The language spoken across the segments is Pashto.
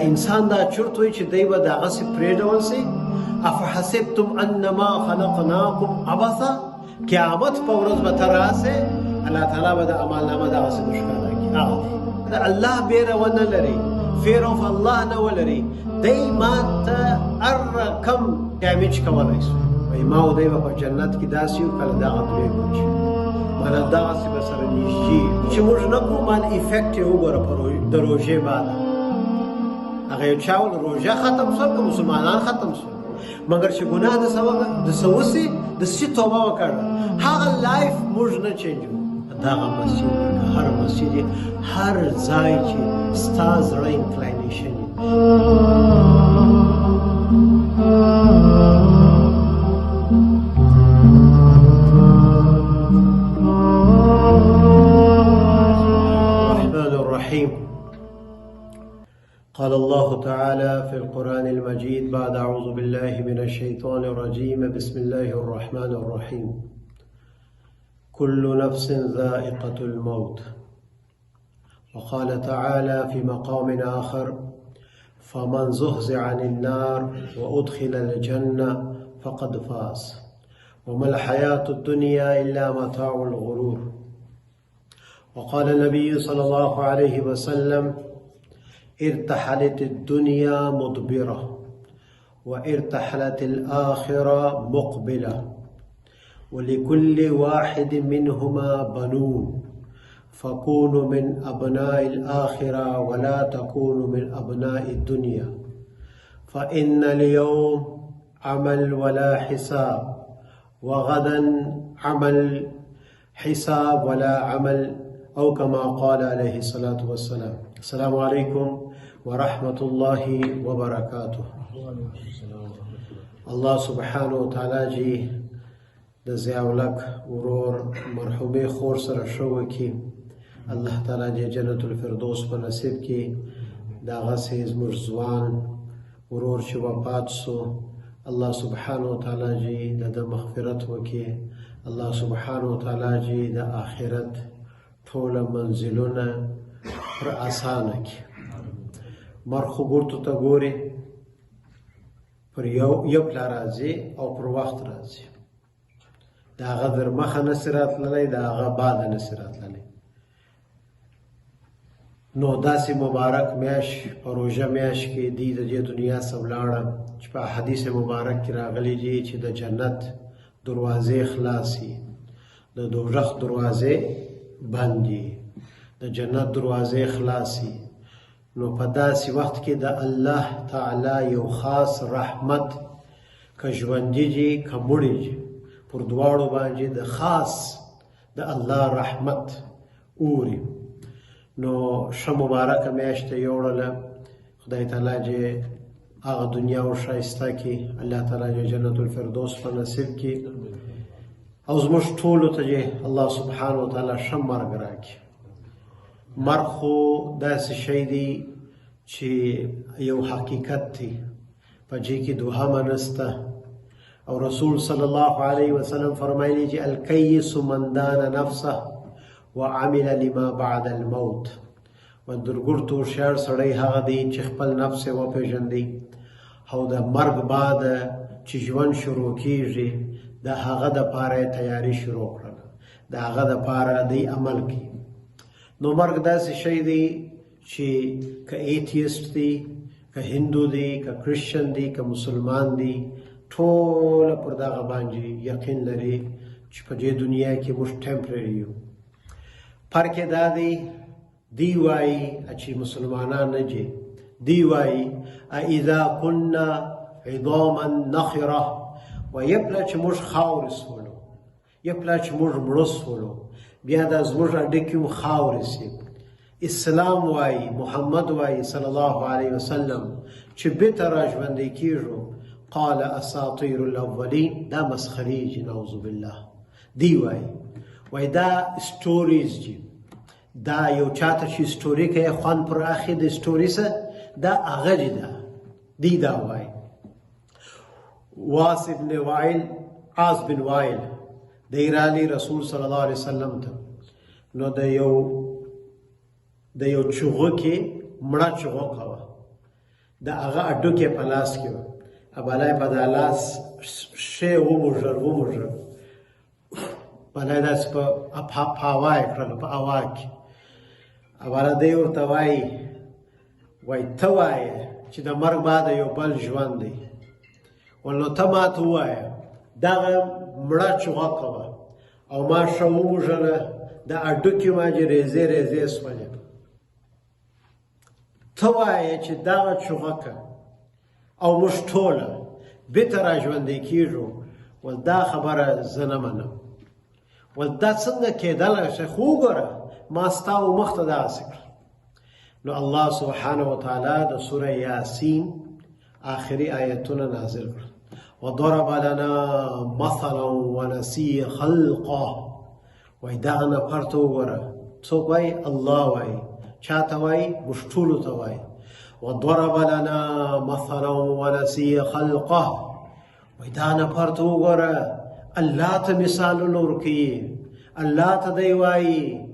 انسان دا چرت وي چې دی به دغسې پرېږدول سي. افحسبتم انما خلقناکم عبثا، قیامت په ورځ به ته راسې، الله تعالی به د اعمالنامه دغسې درښکاره کړي. هغه دی د الله بېره ونه لري، فیر اف الله نه ولري، دی ما ته هر رقم ډیمیج کولی سو. وایي ما او دی به په جنت کې داسې یو کله دغه درې کوچ مانا دغسې به سره نږدې چې موږ نه کوو، مان افیکټ یې وګوره په د روژې بعد. هغه یو چا ول روژه ختم سول که مسلمانان ختم سول، مګر چې ګناه د څه د څه وسي د څه توبه وکړه، هغه لایف موږ نه چینجو. دغه مسجد که هر مسجد هر ځای چې ستا زړه انکلاینیشن. الرحمن الرحيم. قال الله تعالى في القرآن المجيد بعد أعوذ بالله من الشيطان الرجيم، بسم الله الرحمن الرحيم. كل نفس ذائقة الموت. وقال تعالى في مقام آخر: فمن زحزح عن النار وأدخل الجنة فقد فاز، وما الحياة الدنيا إلا متاع الغرور. وقال النبي صلى الله عليه وسلم: ارتحلت الدنيا مدبرة وارتحلت الآخرة مقبلة، ولكل واحد منهما بنون، فكونوا من أبناء الآخرة ولا تكونوا من أبناء الدنيا، فإن اليوم عمل ولا حساب، وغدا عمل حساب ولا عمل، أو كما قال عليه الصلاة والسلام. السلام عليكم ورحمة الله وبركاته. الله سبحانه وتعالى جي د ضیاءالحق ورور مرحومې خور سره ښه وکړي، الله تعالی دې جنت الفردوس په نصیب کړي. دغسې زموږ ځوان ورور چې وفات سو، الله سبحانه وتعالی جي د ده مغفرت وکړي، الله سبحانه وتعالی جي د آخرت ټوله منزلونه پر اسانه کړي. مرګ خو ګورتو ته ګوري، پر یو یو پلا راځي او پر وخت راځي، د هغه در مخه نه سي راتللی، د هغه بعده نه سي راتللی. نو داسې مبارک میاشت په روژه میاشت کې دی د دې دنیا څخه ولاړه، چې په حدیث مبارک کې راغلي دي چې د جنت دروازې خلاصي، د دوزخ دروازې بندي، د جنت دروازې خلاصي. نو په داسې وخت کې د الله تعالی یو خاص رحمت، که ژوندي دي که مړي دي، پر دواړو باندې د خاص د الله رحمت اوري. نو ښه مبارکه میاشت یې یوړله، خدای تعالی دې هغه دنیا وښایسته کړي، الله تعالی دې جنت الفردوس په نصیب کړي، او زموږ ټولو ته دې الله سبحانه وتعالی ښه مرګ راکړي. مرګ خو داسې شی دی چې یو حقیقت دی، په دې کې دوهمه نسته. او رسول صلی الله علیه وسلم فرمایلی چې الکیس من دان نفسه وعمل لما بعد الموت. و درګورتو هوښیار سړی هغه دی چې خپل نفس یې وپېژندی، او د مرګ بعد چې ژوند شروع کیږي د هغه دپاره یې تیاری شروع کړله، د هغه دپاره دی عمل کوي. نو مرګ داسې شی دی چې که ایتیست دی، که هندو دی، که کرسچن دی، که مسلمان دی، ټول پر دغه باندې یقین لري چې په دې دنیا کې موږ ټمپرري یو. فرق یې دا دی، دی وایي چې مسلمانان نه دي، دی وایي اذا كنا عظاما نخره، ویپله چې موږ خاورې سولو، یپله چې موږ مړه سولو، بیا دا زموږ هډوکي هم خاورې سي. اسلام وایي، محمد وایي صلی الله علیه وسلم چې بیرته را ژوندی کیږو، قال اساطیر الاولین، دا مسخرې دي، نعوذ بالله. دی وایي، وایي دا سټوریز دي، دا یو چاته چې سټوري کوي خوند پر اخلي د سټوري څه، دا هغه دي، دا دی دا وایي. واس ابن وائل، عاص بن وائل دی رالی رسول صلی الله علیه وسلم ته، نو د یو چغوکې مړه چغوکه وه، د هغه اډوکی په لاس کې و، ابالا یې په دا لاس ښی وموږل وموږل، بالا یې داسې په هوا یې کړله، په هوا کې. ابالا دی ورته وایي، وایي ته وایې چې د مرګ بعد یو بل ژوند دی، ول نو ته ما ته ووایه دغه مړه چوغکه وه او ما ښه وموږله، د هډوکي ما چې ریزې ریزې سولې. ته وایې چې دغه چوغکه او موږ ټوله بیرته را ژوندی کېږو، ول دا خبره زه نه منم. ول دا څنګه کېدلی شي؟ خو وګوره ما ستا و مخ ته داسې کړه. نو الله سبحانه وتعالی د سوره یاسین آخري آیتونه نازل کړل. وضرب لنا مثلا ونسي خلقه. وایي دغه نفر ته وګوره، څوک وایي؟ الله وایي. چا ته وایي؟ موږ ټولو ته وایي. وضرب لنا مثلا ونسي خلقه. وایي دا نفر ته وګوره، الله ته مثالونه ورکوي، الله ته دی وایي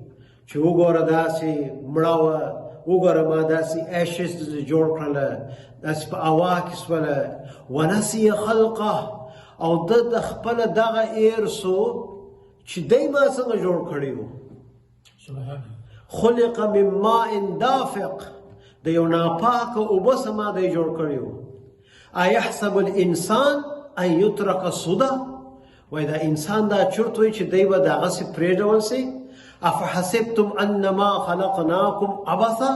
چې وګوره داسې مړه وه، وګوره ما داسې ashes جوړ کړله، داسې په هوا کې سوله. ونسي خلقه، او ده د خپله دغه ایر سو چې دی ما څنګه جوړ کړی و. خلق من ماء دافق، د یو ناپاکه اوبه څخه ما دی جوړ کړی و. ایحسب الانسان ان یترک سدی، وایي دا انسان دا چرت وایي چې دی به د هغسې پرېږدول سي. افحسبتم انما خلقناکم عبثا،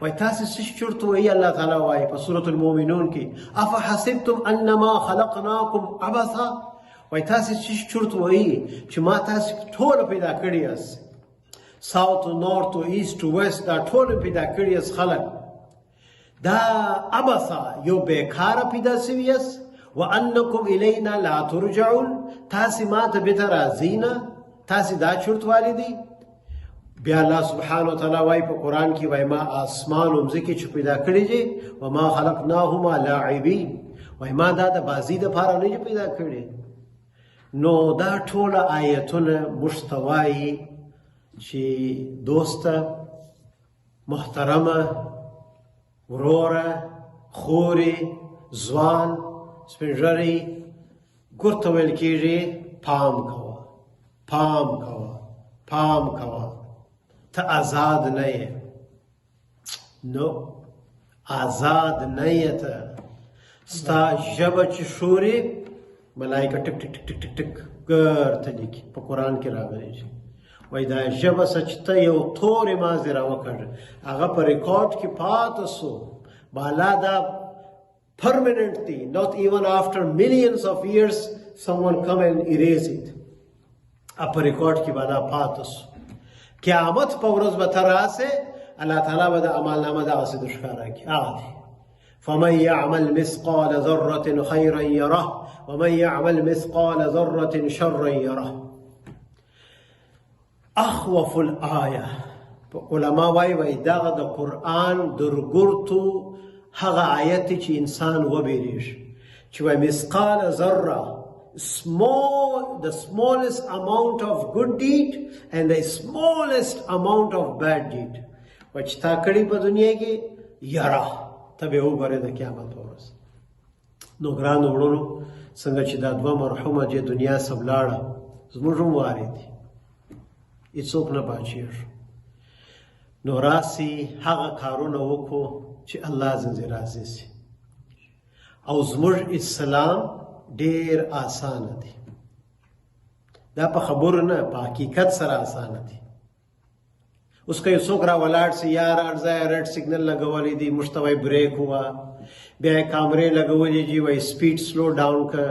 وایي تاسې څه شي چرت وایي؟ الله تعالی وایي په سورة المؤمنون کې افحسبتم انما خلقناکم عبثا، وایي تاسې څه شي چرت وایي چې ما تاسې ټوله پیدا کړي یاست، south to north to east to west، دا ټوله پیدا کړي یاست خلک. دا عبثا یو بیکاره پیدا سوي یاست. وانکم الینا لا ترجعون، تاسې ما ته بیرته راځئ نه، تاسې دا چرت والي دی. بیا الله سبحانه وتعالی وایي په قرآن کې، وایي ما آسمان او مځکې چې پیدا کړي دي، وما خلقناهما لاعبین، وایي ما دا د بازي دپاره نه دي پیدا کړي. نو دا ټوله آیتونه موږ ته وایي چې دوسته محترمه وروره خورې ځوان سپین ږیری ګورته ویل کېږي پام کوه، پام کوه، پام کوه، ته آزاد نه یې. نو آزاد نه یې ته، ستا ژبه چې ښوري ملایکه ټک ټک ټک ټک ټک ګرته لیکي. په قرآن کې راغلی چې وایي دا ژبه څه چې ته یو تورې مازې راوکړه، هغه په ریکارډ کې پاته سو، بالا دا permanent دی، not even after millions of years someone come and erase it. په ریکارډ کې بالا پاته سو. قیامت په ورځ به ته راسې، الله تعالی به د عملنامه دغسې درښکاره کړي. هغه دی فمن يعمل مثقال ذرة خيرا يره ومن يعمل مثقال ذرة شرا يره. اخوف الآیه، علما وایي وایي دغه د قرآن درګورتو هغه آیت چې انسان وبېرېږي، چې وایي مثقال ذره، small, the smallest amount of good deed and the smallest amount of bad deed، وایي چې تا کړي په دنیا کې یره، ته به وګورې د قیامت په ورځ. نو ګرانو وروڼو، څنګه چې دا دوه مرحومه چې دنیا څخه ولاړه، زموږ هم وارې دي، هېڅوک نه پاچېږي. نو راسي هغه کارونه وکړو چې الله ځنځې راضي سي. او زموږ اسلام ډیر اسانه دی، دا په خبرو نه، په حقیقت سره اسانه دی. اوس که یو څوک را ولاړ سي، یار هر ځای red signal لګولی دی، موږ ته وایي brake ووه، بیا یې کامرې لګولې دي، وایي speed slow down که،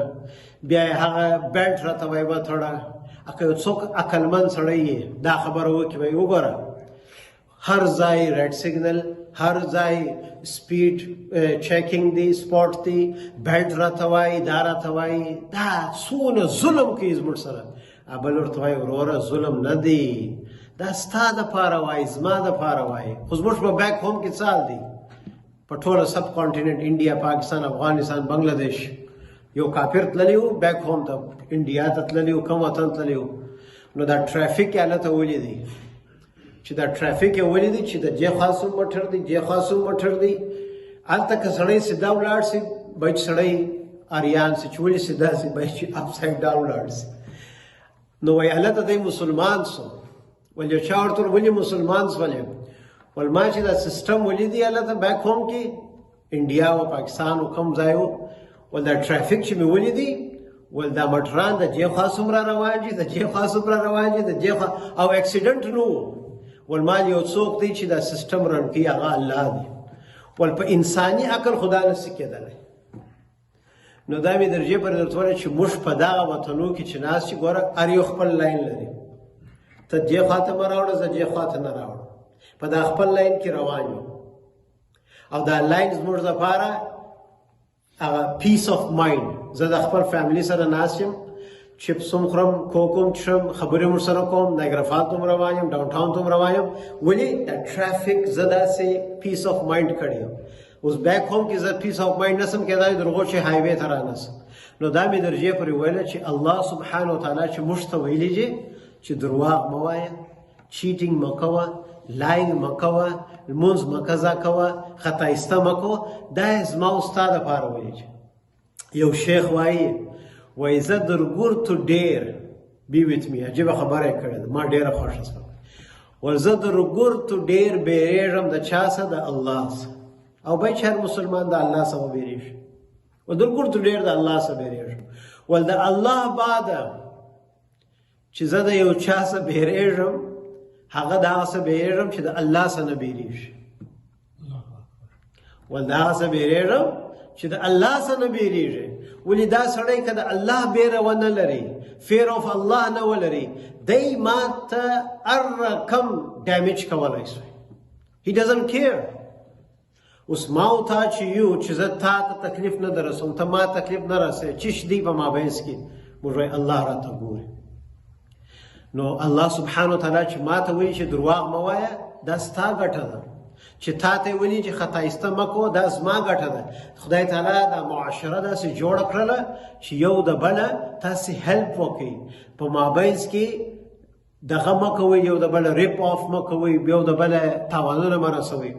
بیا یې هغه belt راته وایي وتړه. که یو څوک عقلمند سړی یې دا خبره وکړي، وایي وګوره هر ځای red signal، هر ځای speed checking دی، spot دی، belt راته وایي، دا راته وایي، دا څونه ظلم کوي زموږ سره. بل ورته وایي وروره ظلم نه دی، دا ستا دپاره وایي، زما دپاره وایي. خو زموږ په back home کې څه حال دی؟ په ټوله subcontinent، انډیا، پاکستان، افغانستان، بنګلادیش، یو کافر تللی و back home ته، انډیا ته تللی و، کوم وطن تللی و، نو دا ټرافیک یې هلته ولیدی، چې دا ټرافیک یې ولیدی چې د دې خوا څو موټر دی، دې خوا څو موټر دی، هلته که سړی سیده ولاړ سي، باید سړی اریان سي، چې ولې سیده سي، باید چې اپسایډ ډاون ولاړ سي. نو وایي هلته دی مسلمان سو. ول یو چا ورته ویل، ولې مسلمان سولې؟ ول ما چې دا سیستم ولیدی هلته بیک هوم کې، انډیا او پاکستان او کوم ځای و، ول دا ټریفیک چې مې ولیدی، ول دا موټران د جې خوا څومره روان دي، د جې خوا څومره روان دي، د جې خوا، او اکسیډنټ نو. ول مال یو څوک دی چې دا سیستم رن کوي، هغه الله دی. ول په انساني عقل خدا نه سي کېدلی. نو دا مې درجه پر درته وویل چې موږ په دغه وطنو کې چې ناست یو، ګوره هر یو خپل لاین لري، ته دې خوا ته مه راوړه، زه دې خوا ته نه راوړم، په دا خپل لاین کې روان یو. او دا لاین زموږ دپاره هغه پیس اف مایند. زه د خپل فامیلی سره ناست یم، چپس هم خورم، کوک هم څښم، خبرې هم ورسره کوم، نایګرا فال ته هم روان یم، ډاون ټاون ته هم روان یم. ولې دا ټرافیک زه داسې پیس اف مایند کړی یم. اوس بیک هوم کې زه پیس اف مایند نسم کېدای، درغو چې هایوی ته رانسم. نو دا مې درجې پورې ویله چې الله سبحانه وتعالی چې موږ ته ویلي دي چې درواغ مه وایه، چیټینګ مه کوه، لاینګ مه کوه، لمونځ مه قضا کوه، خطا ایسته مه کوه، دا یې زما او ستا دپاره ویلي دي. یو شیخ وایي، وایي زه درګور ته ډېر بی ویت می، عجیبه خبره یې کړې ده، ما ډېره خوښه شوه. ول زه درګور ته ډېر بیرېږم د چا څخه؟ د الله څخه. او باید چې هر مسلمان د الله څخه وبېرېږي. ول درګور ته ډېر د الله څخه بیرېږم. ول د الله بعد چې زه د یو چا څخه بیرېږم، هغه د هغه څخه بیرېږم چې د الله څخه نه بیرېږي. ول د هغه څخه بیرېږم چې د الله څخه نه بیرېږي. ولې دا سړی که د الله بیره ونه لري، فیر اف الله نه ولري، دی ما ته هر رقم ډیمیج کولی شي. He doesn't care. اوس ما او تا چې یو، چې زه تا ته تکلیف نه درسوم، ته ما تکلیف نه رسوې، چش دی په مابینځ کې، موږ وایو الله راته ګوري. نو الله سبحانه وتعالی چې ما ته وایي چې درواغ مه وایه، دا ستا ګټه ده. چې تا ته ویلي چې خطا ایسته مه کوه، دا زما ګټه ده. خدای تعالی دا معاشره داسې جوړه کړله چې یو د بله تاسې هیلپ وکړئ، په مابینځ کې دغه مه کوئ، یو د بله ریپ آف مه کوئ، یو د بله تاوانونه مه رسوئ.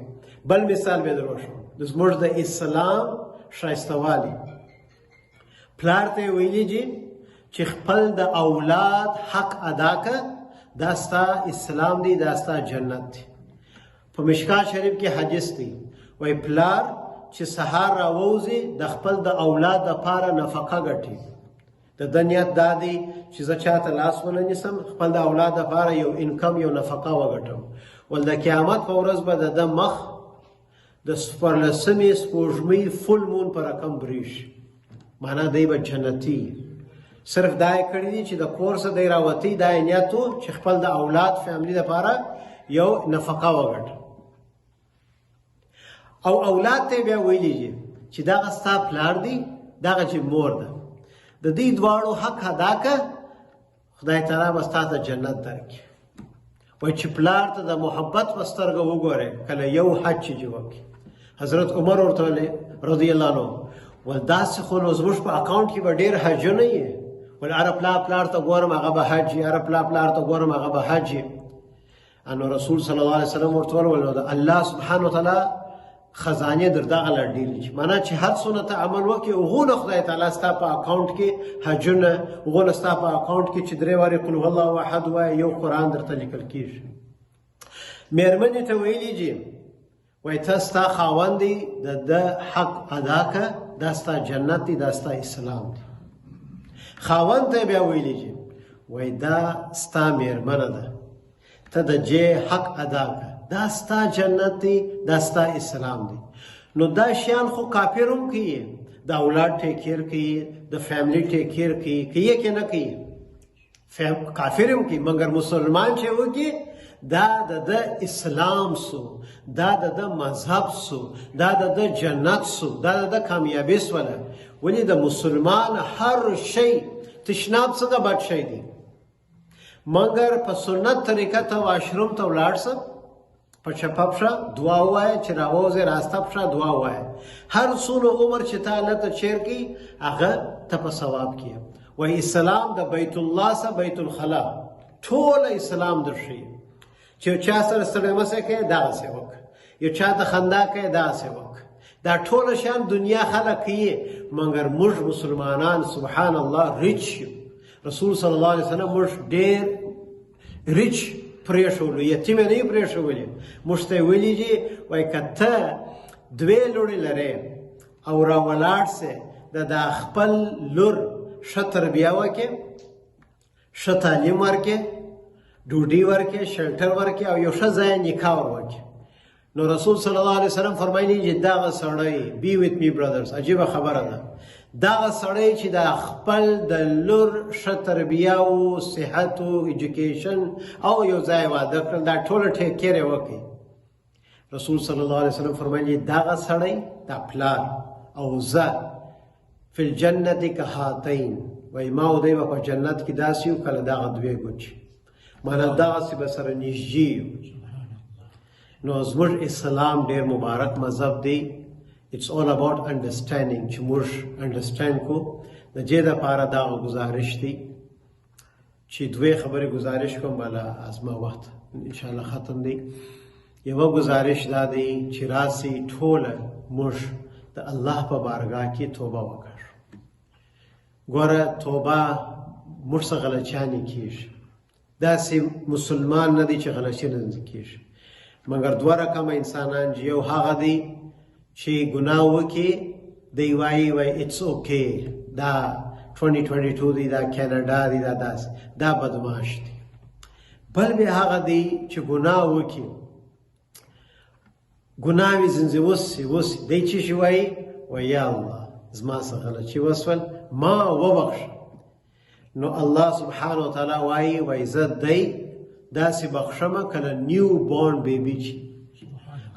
بل مثال به در وښیم د زموږ د اسلام ښایستهوالی. پلار ته یې ویلي دي چې خپل د اولاد حق ادا که، دا ستا اسلام دی، دا ستا جنت دی. په مشکات شریف کې حدیث دی، وایي پلار چې سهار راووځي د خپل د اولاد دپاره نفقه ګټي، د ده نیت دا دی چې زه چاته لاس ونه نیسم، خپل د اولاد دپاره یو انکم، یو نفقه وګټم. ول د قیامت په ورځ به د ده مخ د څوارلسمې سپوږمۍ فول مون په رقم برېښي، معنا دی به جنتي. صرف دا یې کړي دي چې د کور څخه دی راوتی، دا یې نیت و چې خپل د اولاد فیملی دپاره یو نفقه وګټم. او اولاد ته یې بیا ویلي دي چې دغه ستا پلار دی، دغه چې مور ده، د دې دواړو حق ادا که، خدای تعالی به ستا ته جنت درکړي. وایي چې پلار ته د محبت په سترګه وګورې، کله یو حج چې وکړي. حضرت عمر ورته ویلي رضی الله عنه، ول داسې خو نو زموږ په اکاونټ کې به ډېر حجونه وي. ول هره پلا پلار ته ګورم هغه به حج وي، هره پلا پلار ته ګورم هغه به حج وي. انو رسول صلی الله علیه وسلم ورته وویل، نو د الله سبحانه وتعالی خزانې در دغه لا ډېرې دي، معنا چې هر څونه ته عمل وکړې هغونه خدای تعالی ستا په اکاونټ کې حجونه، هغونه ستا په اکاونټ کې چې درې وارې قل هو الله احد وایې یو قرآن درته لیکل کېږي. مېرمنې ته ویلي دي، وایي ته ستا خاوند دی، د ده حق ادا که، دا ستا جنت دی، دا ستا اسلام دی. خاوند ته بیا ویلي دي، وایي دا ستا مېرمنه ده، ته د جې حق ادا که، دا ستا جنت دی، دا ستا اسلام دی. نو دا شیان خو کافر هم کوي، د اولاد ټیک کیر کوي، د فیملی ټیک کیر کوي، کوي که نه کوي؟ کافر هم کوي، مګر مسلمان چې وکړي دا د ده اسلام سو، دا د ده مذهب سو، دا د ده جنت سو، دا د ده کامیابي سوله. ولې د مسلمان هر شی تشناب څنګه بد شی دی، مګر په سنت طریقه ته واشروم ته ولاړ سه، په چپه پښه دعا ووایه، چې راووځې راسته پښه دعا ووایه. هر څونه عمر چې تا هلته چیر کوي هغه ته په ثواب کې. وایي اسلام د بیت الله څخه بیت الخلا ټوله اسلام در ښیي چې یو چا سره ستړی مسه کوې دغسې وکړه، یو چا ته خندا کوې دغسې وکړه، دا ټول شیان دنیا خلک کوي، مګر موږ مسلمانان سبحان الله rich یو. رسول صلی الله علیه وسلم موږ ډېر rich پرېښولو، یتیم یې نه یو پرېښولي. موږ ته یې ویلي دي، وایي که ته دوې لوڼې لرې او را ولاړ سې، د دا خپل لور ښه تربیه وکړې، ښه تعلیم ورکړې، ډوډۍ ورکړې، shelter ورکړې او یو ښه ځای نکاح ور وکړې. نو رسول صلی الله علیه وسلم فرمایلی چې دغه سړی، be with me brothers، عجیبه خبره ده، دغه سړی چې د خپل د لور ښه تربیه او صحت او education او یو ځای واده کړل، دا ټوله take care یې وکړي. رسول صلی الله علیه وسلم فرمایلی دغه سړی، دا پلار او زه فی الجنة کهاتین، وایي ما او دی به په جنت کې داسې یو کله دغه دوې ګوتې، معنا دغسې به سره نږدې یو. نو زموږ اسلام ډیر مبارک مذهب دی. It's all about understanding، چې موږ understand کو. د دې دپاره دغه ګزارش دی چې دوې خبرې ګزارش کوم، بله ازما وخت انشاءالله ختم دی. یوه ګزارش دا دی چې راسي ټوله موږ د الله په بارګاه کې توبه وکړو. ګوره توبه موږ څه غلطیانې کېږي، داسې مسلمان نه دی چې غلطي نه کېږي، مګر دوه رقمه انسانان چې یو هغه دی چې ګناه وکړي، دی وایي وایي it's okay، دا 2022 دی، دا کینیډا دی، دا داسې، دا بدماش دی. بل بیا هغه دی چې ګناه وکړي، ګناه وي ځنځې وسي وسي، دی چې شي وایي وایي یا الله زما څه غلطي وسول، ما وبخښه. نو الله سبحانه وتعالی وایي وایي زه دی داسې بخښمه کله new born baby چې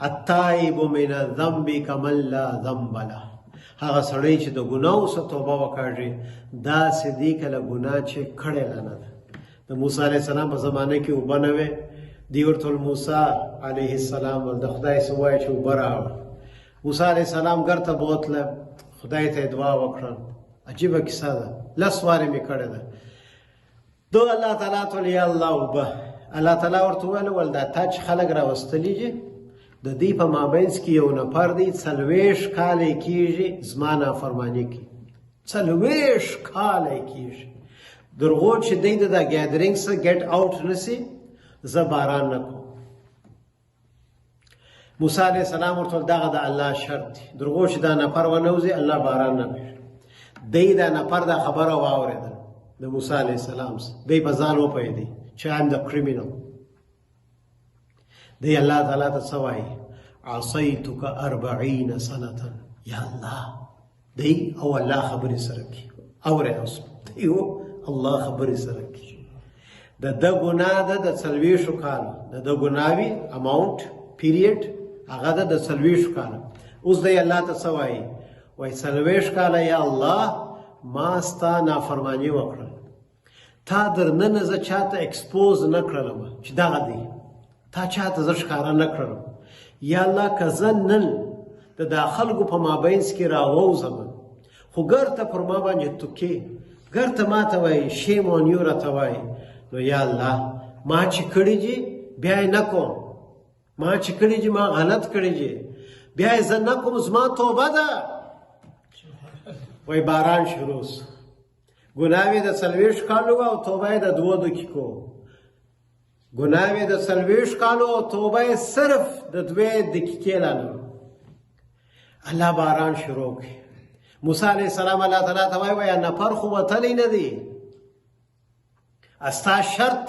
التائب من الذنب کمن لا ذنب له، هغه سړی چې د ګناو څخه توبه وکړي داسې دی کله ګناه چې کړې لا نه ده. د موسی علیه السلام په زمانه کې اوبه نه وې، دی ورته موسی علیه السلام د خدای څه وایي چې اوبه راوړه. موسی علیه السلام ګرته بوتله، خدای ته یې دعا وکړه. عجیبه کیسه ده، لس وارې مې کړې ده. دو الله تعالی ته ویل یا الله اوبه. الله تعالی ورته وویل ول دا تا چې خلک راوستلي دي د دوی په مابینځ کې یو نفر دی 40 کاله یې کېږي زما نافرماني کوي، 40 کاله یې کېږي، درغو چې دی د دا gathering څخه get out نه سي زه باران نه کوم. موسی علیه السلام ورته وویل دغه د الله شرط دی، درغو چې دا نفر ونه وځي الله باران نه کوي. دی دا نفر دا خبره واورېده د موسی علیه السلام څخه، دی په ځان وپوهېدی چې I'm the criminal. دی الله تعالی ته څه وایي؟ عصیتک 40 سنة، یا الله دی او الله خبرې سره کوي، اورې اوس دی او الله خبرې سره کوي. د ده ګناه ده د 40 کالو، د ده ګناه وي amount period هغه ده د 40 کالو. اوس دی الله ته څه وایي؟ وایي 40 کاله یا الله ما ستا نافرماني وکړه، تا در ننه زه چاته expose نه کړلم چې دغه دی، تا چاته زه ښکاره نه کړلم. یا الله که زه نن د دا خلکو په مابینځ کې راووځم، خو ګرته پر ما باندې توکې، ګرته ما ته وایي shame on you راته وایي، نو یا الله ما چې کړي دي بیا یې نه کوم، ما چې کړي دي ما غلط کړي دي بیا یې زه نه کوم، زما توبه ده. وایي باران شروع سو، ګناه یې د 40 کالو او توبه یې د 2 دقیقو، ګناه یې د 40 کالو او توبه یې صرف د 2 دقیقې لا نه. الله باران شروع کړي. موسی علیه السلام الله تعالی ته وایي وایي نفر خو وتلی نه دی، ستا شرط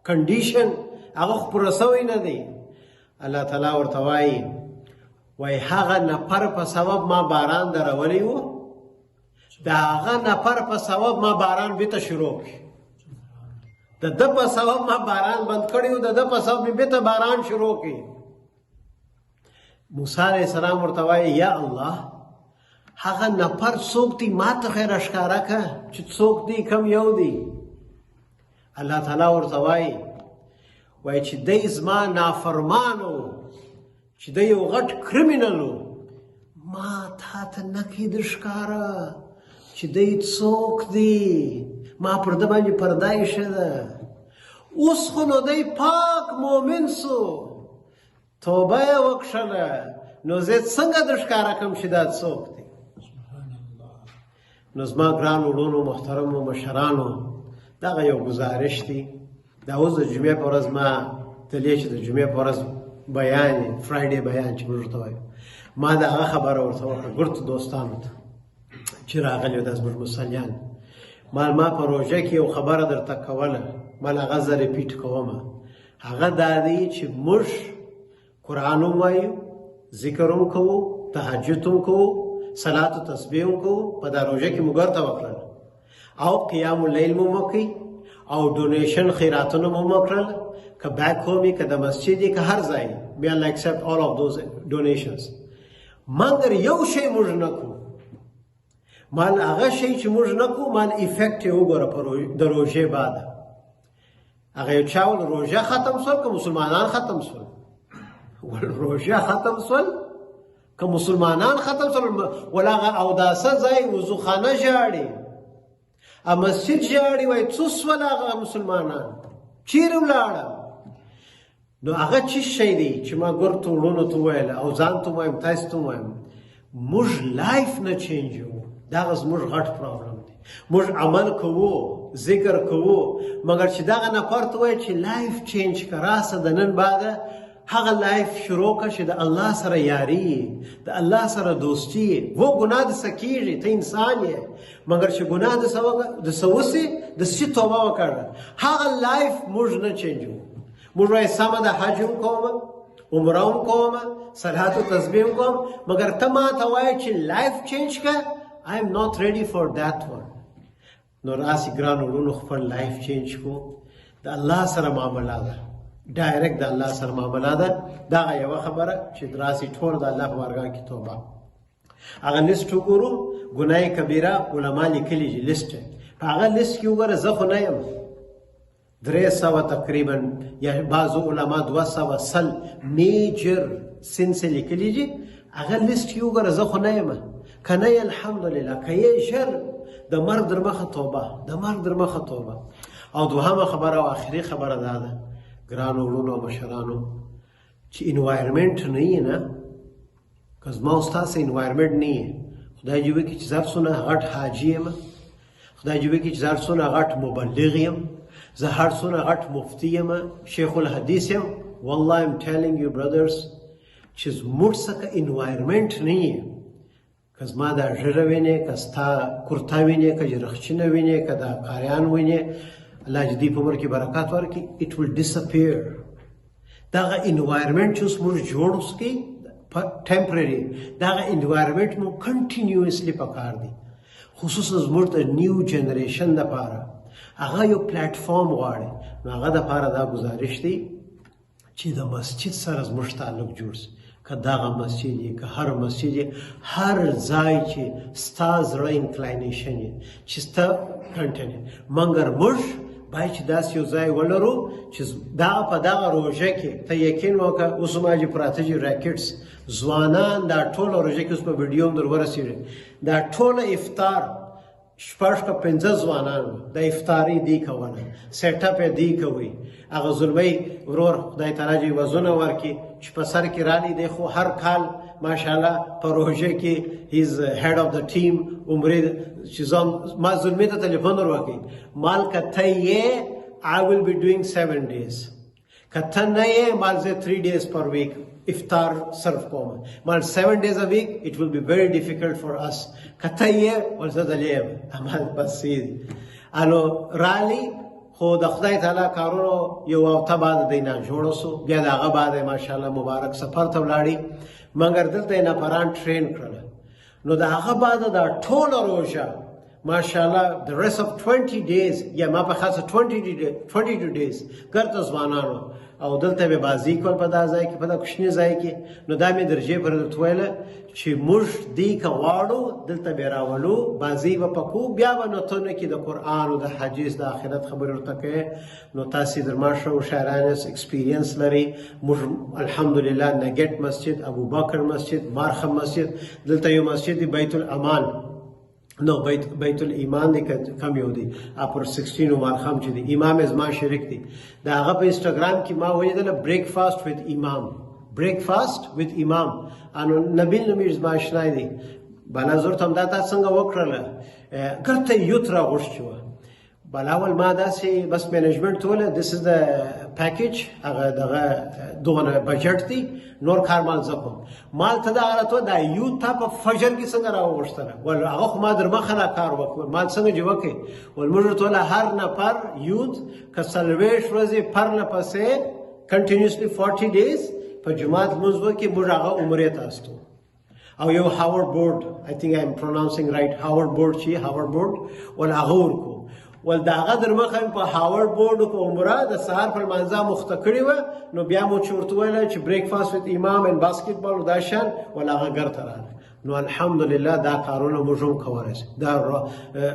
condition هغه خو پوره سوی نه دی. الله تعالی ورته وایي وایي هغه نفر په سبب ما باران درولی و، د هغه نفر په سبب ما باران بیرته شروع کړ، د ده په سبب ما باران بند کړی و، د ده په سبب مې بیرته باران شروع کړ. موسی علیه السلام ورته وایي یا الله هغه نفر څوک دی ما ته خو یې راښکاره کړه چې څوک دی، کم یو دی. الله تعالی ورته وایي وایي چې دی زما نافرمان و، چې دی یو غټ criminal و، ما تا ته نه کېده ښکاره چې دی څوک دی، ما پر ده باندې پرده ایښې ده. اوس خو نو دی پاک مؤمن سو، توبه یې وکښله، نو زه څنګه در ښکاره کړم چې دا څوک دی؟ نو زما ګران وروڼو، محترمو مشرانو، دغه یو ګزارش دی. دا اوس د جمعې په ورځ ما تلې چې د جمعې په ورځ بیان، Friday بیان چې موږ ورته وایو، ما د هغه خبره ورته وکړه ګرتو دوستانو ته چې راغلي دا زموږ مسلیان. ما په روژه کې یو خبره درته کوله، مال هغه زه repeat کوم. هغه دا دی چې موږ قرآن هم وایو، ذکر هم کوو، تهجد هم کوو، صلات و تسبیح هم کوو، په دا روژه کې موږ ورته وکړل، او قیام اللیل مو وکړي، او donation خیراتونه مو وکړل، که back home که د مسجد که هر ځای. May Allah accept all of those donations. مګر یو شی موږ نه کوو، مال هغه شی چې موږ نه کوو، مال effect یې وګوره په د روژې بعد. هغه یو چا ول روژه ختم سول که مسلمانان ختم سول؟ ول روژه ختم سول که مسلمانان ختم سول؟ ول هغه اوداسه ځای وضوخانه ژاړي، ا مسجد ژاړي، وایي څه سول هغه مسلمانان، چیرې ولاړه؟ نو هغه څه شی دی چې ما ګورته وروڼو ته وویل او ځان ته وایم، تاسو ته وایم، موږ life نه change وو. دغه زموږ غټ problem دی. موږ عمل کوو، ذکر کوو، مګر چې دغه نفر ته وایي چې life change که راسه د نن بعده هغه life شروع کړه چې د الله سره یاري، د الله سره دوستي. و ګناه د څه کېږي، ته انسان یې، مګر چې ګناه د څه وسي، د څه توبه وکړه. هغه life موږ نه change وو. موږ وایي سمه ده، حج هم کوم، عمره هم کوم، صلات و تسبیح هم کوم، مګر ته ما ته وایې چې life change کړه، I am not ready for that one. نو راسي ګرانو وروڼو، خپل life change کو. د الله سره معامله ده، direct د الله سره معامله ده. دغه یوه خبره چې راسي ټول د الله په بارګاه کې توبه. هغه لیست وګورو، ګناه کبیره علما لیکلي دي لیست. په هغه لیست کې وګوره، زه خو نه یم. 300 تقریبا یا بعضو علما 201 major sins لیکلي دي. هغه لیست کې وګوره، زه خو نه یم. که نه یې الحمدلله، که یې ژر د مرګ در مخه توبه، د مرګ در مخه توبه. او دوهمه خبره او آخري خبره دا ده ګرانو وروڼو او مشرانو، چې environment نه یې نه، که زما او ستاسو environment نه یې، خدای دې وکړي چې زه هر څونه غټ حاجي یم، خدای دې وکړي چې زه هر څونه غټ مبلغ یم، زه هر څونه غټ مفتي یم، شیخ الحدیث یم، والله I'm telling you brothers چې زموږ څخه environment نه یې، که زما دا ږیره وینې، که ستا کرتا وینې، که جرخچینه وینې، که دا قاریان وینې، الله دې دوی په عمر کې برکت ورکړي، it will disappear. دغه environment چې اوس موږ جوړ کړي temporary، دغه environment مو continuously پکار دی، خصوصا زموږ د new generation دپاره هغه یو پلیټفارم غواړي. نو هغه دپاره دا ګزارش دی چې د مسجد سره زموږ تعلق جوړ سي، که دغه مسجد یې، که هر مسجد یې، هر ځای چې ستا زړه inclination یې، چې ستا continue. مګر موږ باید چې داسې یو ځای ولرو چې دا په دغه روژه کې ته یقین وکړه. اوس ما چې پراته دي rackets ځوانان، دا ټوله روژه کې اوس په ویډیو هم در ورسېږي، دا ټوله افطار شپږ که پنځه ځوانان د افطاري دی کوله، set up یې دی کوي. هغه زلمی ورور خدای تعالی دې وزونه ورکړي چې په سر کې رالی دی، خو هر کال ماشاءالله په روژه کې he's head of the team عمرې. چې ما زلمی ته تلیفون ور وکړي، مال که ته یې I will be doing 7 days، که ته نه یې مال زه 3 days per week افطار serve کوم، مال 7 days a week it will be very difficult for us، که ته یې ول زه دلې یم. عمل بس دی انو رالی. خو د خدای تعالی کارونو یو هفته بعد دی نه جوړ سو، بیا د هغه بعد ماشاءالله مبارک سفر ته ولاړی، مګر دلته یې نفران train کړل. نو د هغه بعد دا ټوله روژه ماشاءالله the rest of 20 days یا ما په خاصه 22 days ګرته ځوانانو او دلته به بازی کول په دا ځای کې، په دا کوچني ځای کې. نو دا مې درجه پر درته ویله چې موږ دې که غواړو دلته به راولو، بازی به پکو، بیا به نو ته نه کې د قرآن او د حدیث د آخرت خبرې ورته کوې. نو تاسې در ما ښه هوښیاران یاست، experience لرئ. موږ الحمدلله نګټ مسجد، ابوبکر مسجد، مارخم مسجد، دلته یو مسجد دی بیت الامان، نو بیت الایمان دی که کم یو دی اپر 16 عمر خام چې دی امام زما شریک دی. د هغه په انسټاګرام کې ما ولیدله breakfast with امام، بریکفاست وذ امام. انو نبیل نومېږي، زما اشنای دی. بالا زور ته هم دا تا څنګه وکړله؟ ګرته یوت راغوښتي وه. بلاول ما داسې بس منیجمنت وله، دیس از د پیکیج، هغه دغه دغه بجټ دی، نور کار مال زه کوم. مال ته دا راته دا یو تا په فجر کې څنګه راوغوښتله؟ ول هغه خو ما در مخه را کار وکړ، مال څنګه چې وکړي؟ ول موږ ورته ویل هر نفر یوت که 40 ورځې پرله پسې کنټینیوسلی 40 ډیز په جومات لمونځ وکړي، موږ هغه عمرې ته استوو. او یو هاورډ بورډ، I think I'm pronouncing right، هاورډ بورډ چې هاورډ بورډ ول هغه ورکو. ول د هغه در مخه په هاورډ بورډ په عمره د سهار پر لمانځه مخته کړې وه. نو بیا مو چې ورته ویل چې بریکفاست وذ امام اند باسکټبال دا شان، ول هغه ګرته راغی. نو الحمدلله دا کارونه موږ هم کولی شو. دا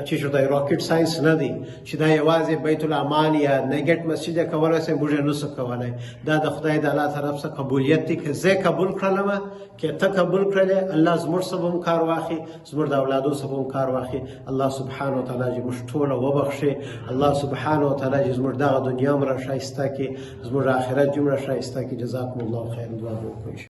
چې شو دا راکټ ساينس نه دی چې دا یوازې بیت الامان یا نګټ مسجد یې کولی شي، موږ یې نه شو کولی. دا د خدای د الله طرف څخه قبولیت دی، که زه قبول کړلم، که ته قبول کړلې، الله زموږ څخه هم کار واخلي، زموږ د اولادو څخه هم کار واخلي. الله سبحانه وتعالی چې موږ ټوله وبخښي. الله سبحانه وتعالی چې زموږ دغه دنیا هم را ښایسته کړي، زموږ آخرت هم را ښایسته کړي. جزاکم الله خیر. دعا وکړئ.